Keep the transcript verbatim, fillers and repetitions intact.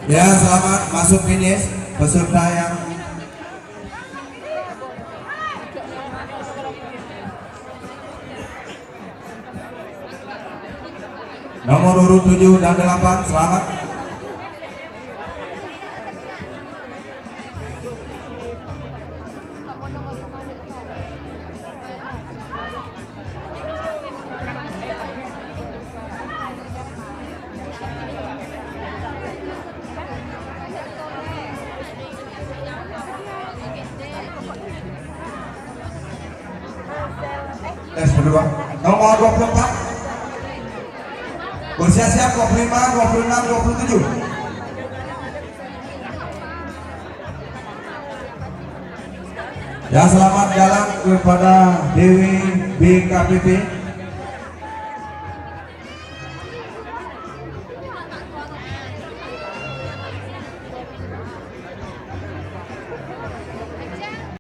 Ya, selamat masuk finish peserta yang nomor urut tujuh dan delapan, selamat. Tes kedua. Nomor dua puluh empat. Bersiap-siap dua puluh lima, dua puluh enam, dua puluh tujuh. Ya, selamat jalan kepada D W B K P P.